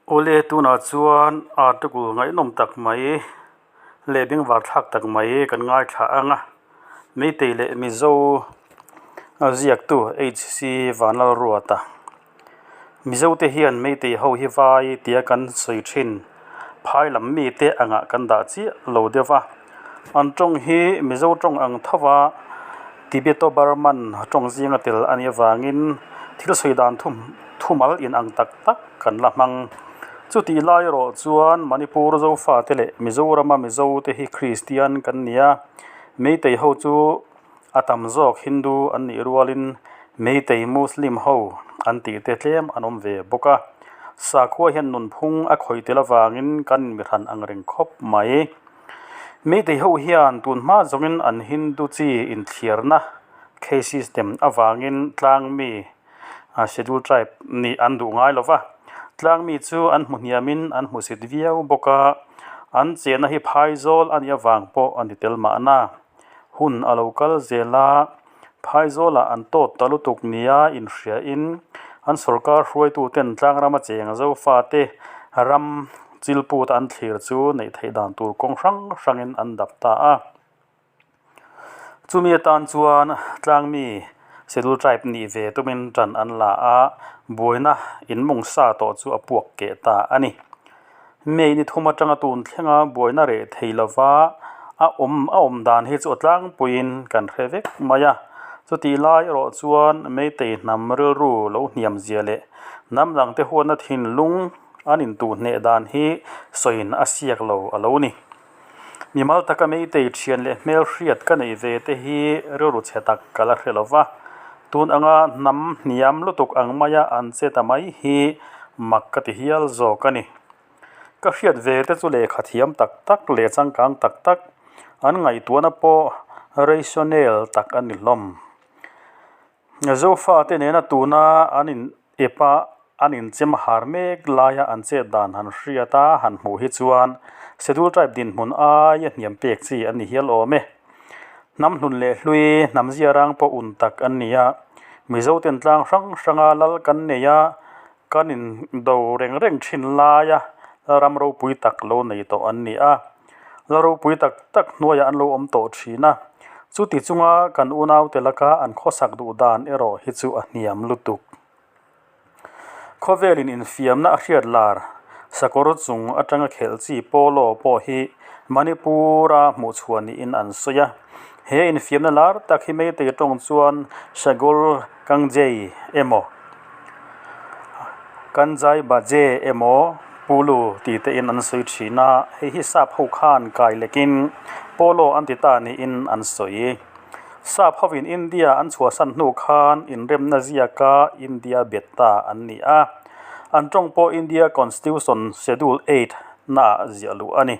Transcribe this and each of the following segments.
Awle tunah chuan article ngaihnawm tak mai leh bengvar thlak tak mai kan ngaithla ang a, Meitei leh Mizo a ziaktu HC Vanlalruata. Mizo te hian Meitei ho hi vai tia kan sawi thin phai lam mite angah kan dah chiah lo deuh va, an tawng hi Mizo tawng ang tho va Tibeto-Burman tawng zinga tel a nih avangin thil sawi dan thumal inang tak tak kan la hmang. Chutih lai erawh chuan Manipur Zofate leh Mizorama Mizote hi Kristian kan ni a, Meitei ho chu a tam zawk Hindu an nih rualin Meitei Muslim ho an tih te tlem an awm ve bawk a. Sakhua hian nunphung a khawih tel avangin kan inmihran ang reng khawp mai. Meitei ho hian tun hma zawngin an Hindu chi inthliarna, caste system, avangin tlangmi, Schedule Tribe nih an duh ngai lo va, tlangmi chu an hmu hniamin an hmusit viau bawk a, an chenna hi phaizawl a nih avang pawh a ni tel mahna. Hun a lo kal zel a, phaizawlah an tawt ta lutuk nia inhriain an sorkar hruaituten tlangrama cheng Zofate ram chilput an thlir chu neih theih dan tur kawng hrang hrangin an dap ta a. Chumi atan chuan tlangmi Schedule Tribe nih ve tumin tan an la a, buaina inmung sa tawh chu a puak keh ta a ni. May ni thum atanga tun thlenga buaina reh thei lova a awm a awm dan hi chu a tlangpuiin kan hre vek mai a. Chutih lai erawh chuan Meitei hnam rilru lo hniam zia leh hnam dangte huatna thinlung an intuh hneh dan hi sawiin a siak lo a lo ni. Mimal taka Meitei thian leh hmelhriat ka neih ve te hi rilru chhe tak ka la hre lo va, tun anga hnam hniam lutuk ang maia an che ta mai hi mak ka ti hial zawk a ni. Ka hriat ve te chu lehkha thiam tak tak leh changkang tak tak an ngaihtuahna pawh rationale tak a ni hlawm. Zofate nena tuna an in ep a, an inchem har mek laia an chet dan han hriat a, han hmuh hi chuan Schedule Tribe dinhmun aia hniam pek chi an ni hial awm e. Hnam hlun leh hlui, hnam zia rang pawh un tak an ni a, Mizoten tlang hrang hranga lal kan nei a, kan indo reng reng thin laia ram ropui tak lo nei tawh an ni a. La ropui tak tak hnuaiah an lo awm tawh thin a, chuti chunga kan unaute laka an khawsak duh dan erawh hi chu a hniam lutuk. Khawvelin infiamna a hriat lar sakawr chung atanga khelh chi polo pawh hi Manipur-a hmuhchhuah niin an sawi a. He infiamna lar tak hi Meitei tawng chuan Sagol Kangjei emaw, Kanjai Baje emaw Pulu tih te in an sawi thin a, hei hi sap ho khan kai lekin Polo an ti ta niin an sawi. Sap hovin India an chhuahsan hnu khan inremna ziaka India bet ta an ni a, an tawng pawh India Constitution Schedule Eight naah ziah luh a ni.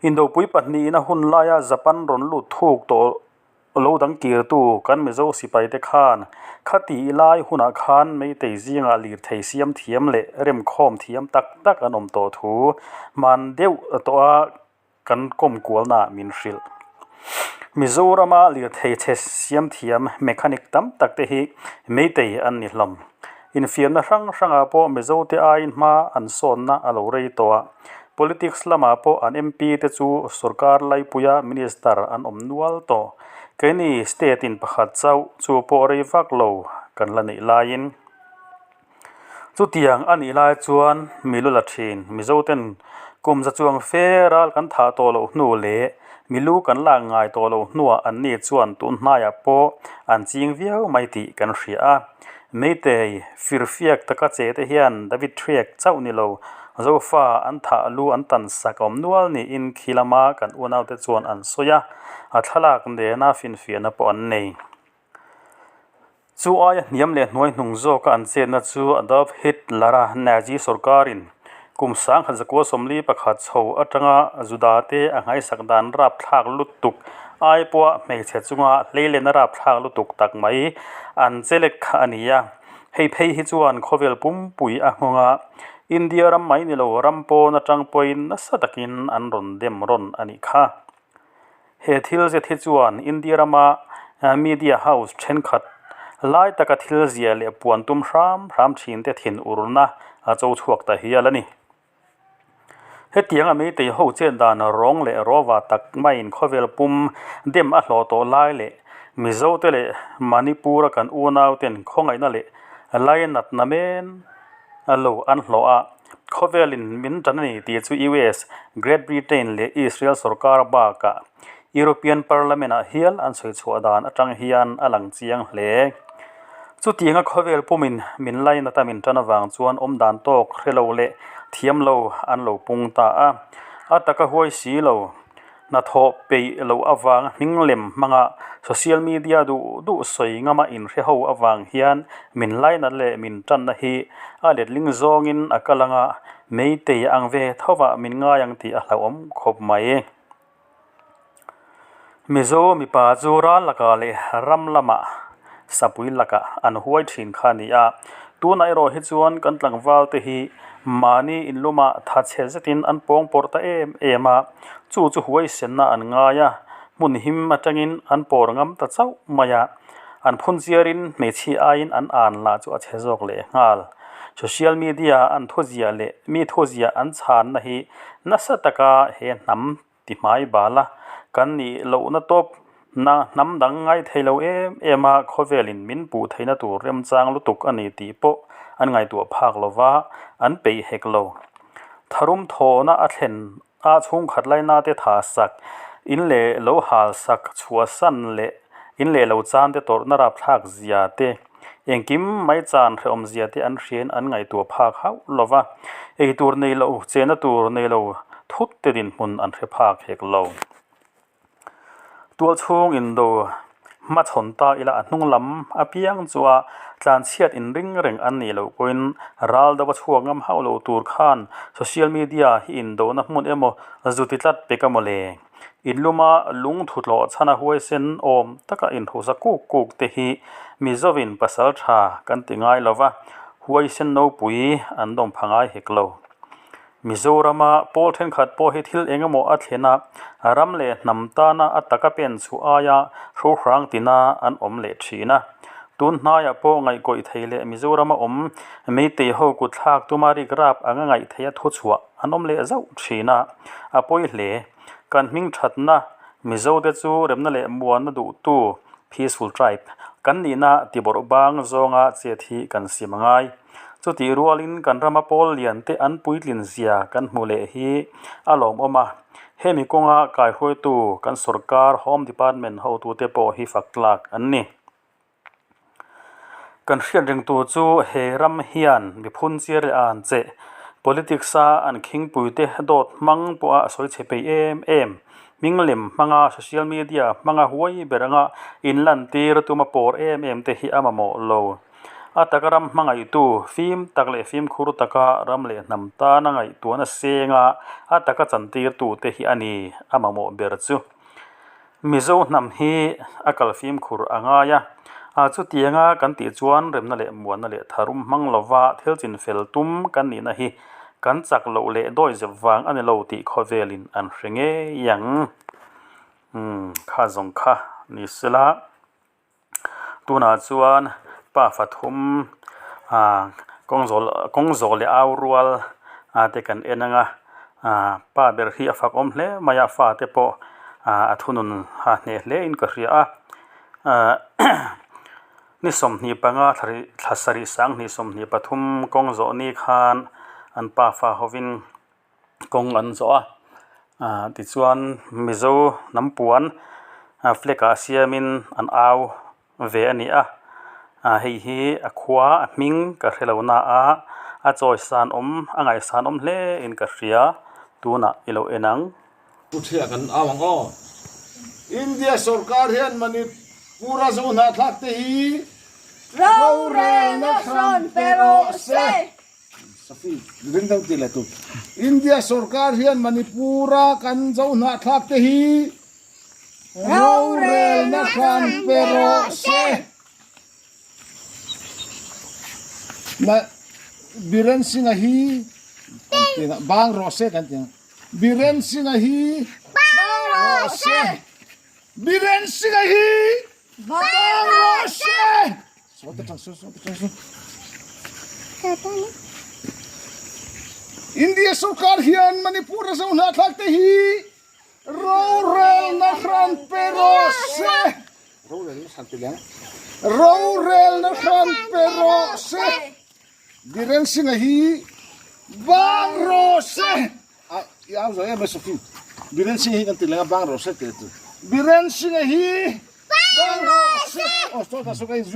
Indopui pahnihin a hun laia Japan rawn lut thuk tawh Lo dang kirtu kan Mizo sipaite khan khati lai hunah khan Meitei zingah lirthei siam thiam leh remkhawm thiam tak tak an awm tawh thu hman deuh tawh a kan kawm kualnaah min hrilh. Mizorama lirthei chhe siam thiam mechanic tam tak te hi Meitei an ni hlawm. Infiamna hrang hrangah pawh Mizote aiin hma an sawnna a lo rei tawh a. Politics lamah pawh an MP te chu sorkar laipuia minister an awm nual tawh. Keini state in pakhat chauh chu pawh rei vak lo kan la neih laiin. Chutiang a nih lai chuan mi lu la thin Mizoten kum za chuang fe ral kan thah tawh loh hnu leh mi lu kan lak ngai tawh loh hnuah an ni chuan tun hnaiah pawh an ching viau mai tih kan hria a. Meitei firfiak taka che te hian David Thriak chauh ni lo, Zofa an thah lu an tan sak awm nual niin khi lama kan unaute chuan an sawi a, a thlalak nena finfiahna pawh an nei. Chu aia hniam leh hnuai hnung zawka an chetna chu Adolf Hitler-a Nazi sorkarin kum 1941 chho atanga Judate a nghaisak dan rapthlak lutuk ai pawha hmeichhe chunga hleilena rapthlak lutuk tak mai an chelek kha a ni a. Hei phei hi chuan khawvel pumpui a nghawng a, India ram mai ni lo ram pawn atang pawhin nasa takin an rawn dem rawn a nih kha. He thil zet hi chuan India rama media house thenkhat lai taka thil zia leh puan tum hram hram thin te thin urna A cho chhuak ta hial a ni. Hetianga Meitei ho chet dan rawng leh rawva tak maiin khawvel pum dem a hlawh tawh lai leh Mizote leh Manipur-a kan unauten khawngaihna leh lainatna men lo an hlawh a, khawvelin min tan a ni tih chu US, Great Britain leh Israel sorkar bakah European Parliament-ah hial an sawi chhuah dan atang hian a lang chiang hle. Chutianga khawvel pumin min lainat a min tan avang chuan awm dan tawk hre lo leh thiam lo an lo pung ta a. A taka huai si lo, hnathawh peih loh avanga hming lem hmanga social media duh duh sawi ngama inhre ho avang hian min lainat leh min tanna hi a letling zawngin a kal anga meitei ang ve thovah min ngai ang tih a hlauhawm khawp mai. Mizo mipa chu ral lakah leh ram lamah sapui lakah an huai thin kha a ni a, tunah erawh hi chuan kan tlangval te hi mahni inlumah thatchhe zetin an pawng pawrh ta em em a, chu chu huaisenna an ngai a, hmun him atangin an pawr ngam ta chauh mai a, an phun chiarin hmeichhia aiin an an lah chu a chhe zawk leh nghal. Social media an thuziah leh mi thuziah an chhanna hi nasa taka he hnam ti hmai bal a, kan nih lohna tawp na hnam dang ngai thei lo em em a, khawvelin min puh theihna tur remchang lutuk a ni tih pawh an ngaihtuah phak lo va, an peih hek lo. Tharum thawhna a thlen a chhungkhat laina te tha sak, in leh lo hal sak chhuahsan leh in leh lo chan te tawrhna rapthlak zia te, Engkim mai chan hrehawm zia te an hriain an ngaihtuah phak hauh lo va, ei tur nei lo, chena tur nei lo thut te dinhmun an hre phak hek lo. Tual chhung indo hmachhawn ta ila a hnung lam apiang chu a tlanchhiat inring reng an nih loh pawhin ral deuh a chhuak ngam hauh lo tur khan social media hi indona hmun emaw zu ti tlat pek a mawle. Inluma lungthu tlawh chhana huaisen awm taka inhrusa kuk kuk te hi Mizovin pasal tha kan ti ngai lo va, huaisen nopui an dawm pha ngai hek lo. Mizorama pawl thenkhat pawh hi thil eng emaw a thlen a, ram leh hnam tana a taka pen chhuah aia hrohrang tina an awm leh thin a. Tun hnaiah pawh ngaihkawih thei leh Mizorama awm Meitei ho kutthlak tuma rikrap anga ngaih theia thuchhuah an awm leh zauh thin a, a pawi hle. Kan hming thatna Mizote chu remna leh muanna duhtu, peaceful tribe, kan nihna tibawrh bang zawnga chet hi kan sim a ngai. Chutih rualin kan rama pawl lian te an puitlin zia kan hmu leh hi a lawmawm a, hemi kawnga kaihruaitu kan sorkar Home Department hotute pawh hi fak tlak an ni. Kan hriat reng tur chu he ram hian miphun chiar leh an che politics a an khingpui te dawt hmang pawha a sawi chhe peih em em. Hming lem hmanga social media hmanga huai ber anga inlantir tuma pawr em em te hi a mamawh lo. A taka ram hmangaihtu fim tak leh fimkhur taka ram leh hnam tana ngaihtuahna senga a taka chantirtu te hi a ni a mamawh ber chu. Mizo hnam hi a kal fimkhur a ngai a, a chutianga kan tih chuan remna leh muanna leh tharum hmang lova thil chin fel tum kan nihna hi kan chak loh leh dawi zep vang a ni lo tih khawvelin an hre ngei ang. Umm kha zawng kha ni sela. Tunah chuan pa fathum ah kawng zawl kawng zawh leh au rual ah te kan en ang a ah pa ber hi a fak awm hle mai a fate pawh ah a thunun ha hneh hle in ka hria a ah ni 25 thla sarih 20 23 kawng zawh ni khan an pafa hovin. Kawng an zawh a ah tichuan mizo hnam puan ah flag ah siamin an au ve a ni a ah hei hi a khua a hming ka hre lo na a a chawi san awm a ngaihsan awm hle in ka hria tunah i lo en ang. Pu Thia kan au ang aw. India sorkar hian Manipur-a zo hnahthlak te hi rorelna hran pe rawh se. India sorkar hian Manipur-a kan zo hnahthlak te hi rorelna hran pe rawh se. Biren Singh-a hi kan ti ang, bang rawh se kan ti ang. Biren Singh-a hi bang rawh se. Biren Singh-a hi bang rawh se. India sorkar hian Manipur a zo hnahthlak te hi rorelna hran pe rawh se. Rorelna hran pe leng. Rorelna hran pe rawh se. Biren Singh-a hi bang rawh se. A i au zo em e Sophie. Biren Singh hi kan ti leng a bang rawh se tih a ti. Biren Singh-a hi bang rawh se. Aw, chawlh ta saw ka inzui.